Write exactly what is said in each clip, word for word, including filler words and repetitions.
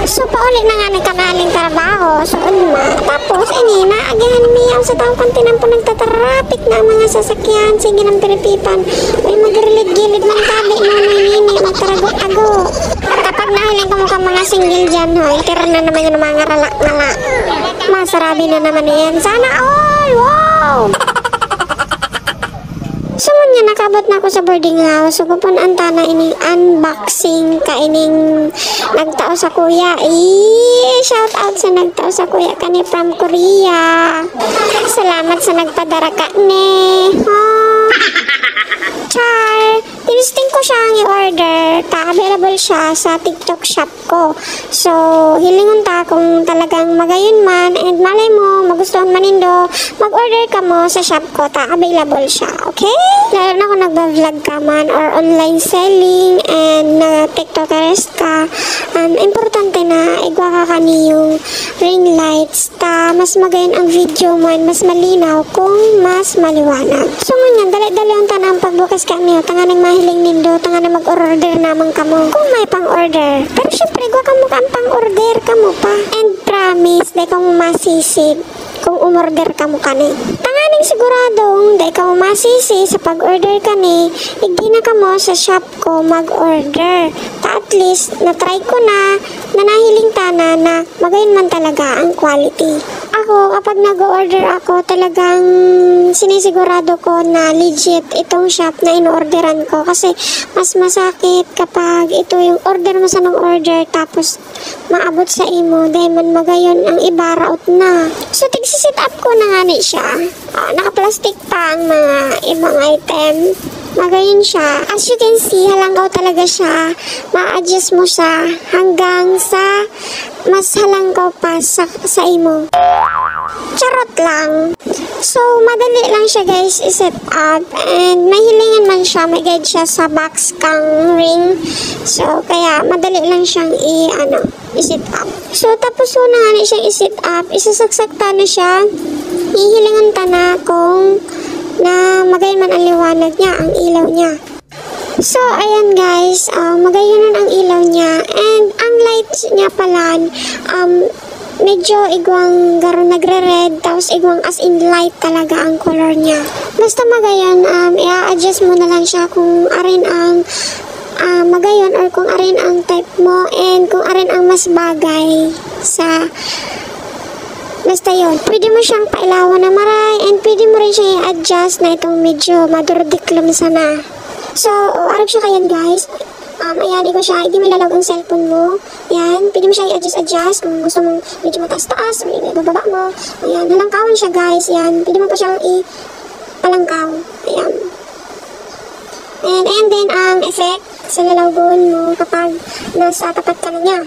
So, pauli na nga ni kami aling trabaho, so, unma. Tapos, ini, naagihan mi, ang sa taong kantinan po nagtatrapik na ang mga sasakyan. Sige nang piripipan. Uy, magrilid-gilid man tabi, nonoy nini, magtarago-tago. Kapag nahiling ko mo ka mga single dyan, hoy, tira na naman yung mga ngalak-ngalak. Masarabi na naman yan. Sana all! Wow! So, ngunyan, nakabot na ako sa boarding house. So, pupunan ta na ining unboxing kaining nagtao sa kuya. Eee, shout out sa nagtao sa kuya kani from Korea. Salamat sa nagpadara kani. Oh. Char! Tinisting ko siyang i-order. Ta, available siya sa TikTok shop ko. So, hilingon ta kung talagang magayon man, and malay mo, magustuhan man nindo, mag-order kamo sa shop ko, ta available siya, okay? Lalo na kung nagba-vlog ka man or online selling and na TikTokers ka, um, importante na igwa ka kaniyong ring lights, ta mas magayon ang video mo and mas malinaw kung mas maliwanag. So, ngunyan, dali-dali unta na ang pagbukas kaniyo, tanganing mahiling nindo, tanganing mag-order naman kamo kung may pang-order. Pero syempre, igwa kamo kan pang-order, kamo pa. And promise, dai kamo masisi kung umorder kamo kani. Tanganing siguradong dai kamo masisi sa pag-order kani, igdi na kamo sa shop ko mag-order. Ta at least, na-try ko na, na nahiling ta na, na magayon man talaga ang quality. Ako, kapag nag-order ako, talagang sinisigurado ko na legit itong shop na inoorderan ko. Kasi mas masakit kapag ito yung order mo sa nang order, tapos maabot sa imo, dai man magayon, ang iba raot na. So, tigsi-set up ko na ngani siya. Ah, naka-plastic pa ang mga ibang item. Magayon siya. As you can see, halangkaw talaga siya. Ma-adjust mo siya hanggang sa mas halangkaw pa sa, sa imo. Charot lang. So, madali lang siya, guys, i-set up. And may hilingan man siya, may guide siya sa box kang ring. So, kaya madali lang siyang i-, ano, i-set up. So, tapos ko na nga na siyang i-set up, isasaksak ta na siya. Hihilingon ta na kung na magayon man ang liwanag niya, ang ilaw niya. So, ayan guys, ah, magayon ang ilaw niya. And ang light niya pala, um, medyo igwang garo nagre-red, tapos igwang as in light talaga ang color niya. Basta magayon, um, i-adjust mo na lang siya kung arin ang, ah, magayon or kung arin ang type mo and kung arin ang mas bagay sa, basta yon. Pwede mo siyang pailawan na maray and pwede mo rin siya i-adjust na itong medyo madurdiklom sana. So, arog siya kayan, guys. Um, ayan, igwa siya. Igdi mo ilalaog ang cellphone mo. Yan, pwede mo siyang i-adjust-adjust kung gusto mong medyo mataas-taas or ibaba mo. Ayan, halangkawan siya, guys. Yan, pwede mo pa siyang ipalangkaw. Ayan. And, and then, ang effect sa lalawgon mo kapag nasa tapat ka na niya.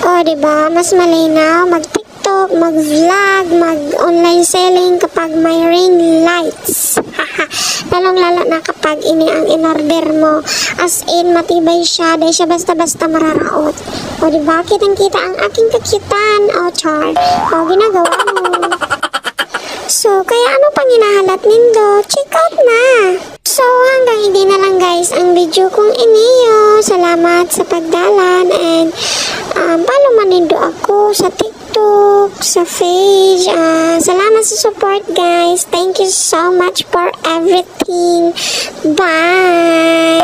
O, di ba? Mas malinaw mag-TikTok, mag-vlog, mag-online selling kapag may ring lights. Lalong-lalo na kapag ini ang in-order mo. As in, matibay siya. Dai siya basta-basta mararaot. O, di ba? Kitang-kita ang aking kakyutan. O, char. O, ginagawa mo. So, kaya ano pang hinahalat nindo? Check out na! So, hanggang igdi na lang, guys, ang video kong iniyo. Salamat sa pagdalan and, um, follow man nindo ako sa TikTok, sa page. Ah, salamat sa support, guys. Thank you so much for everything. Bye!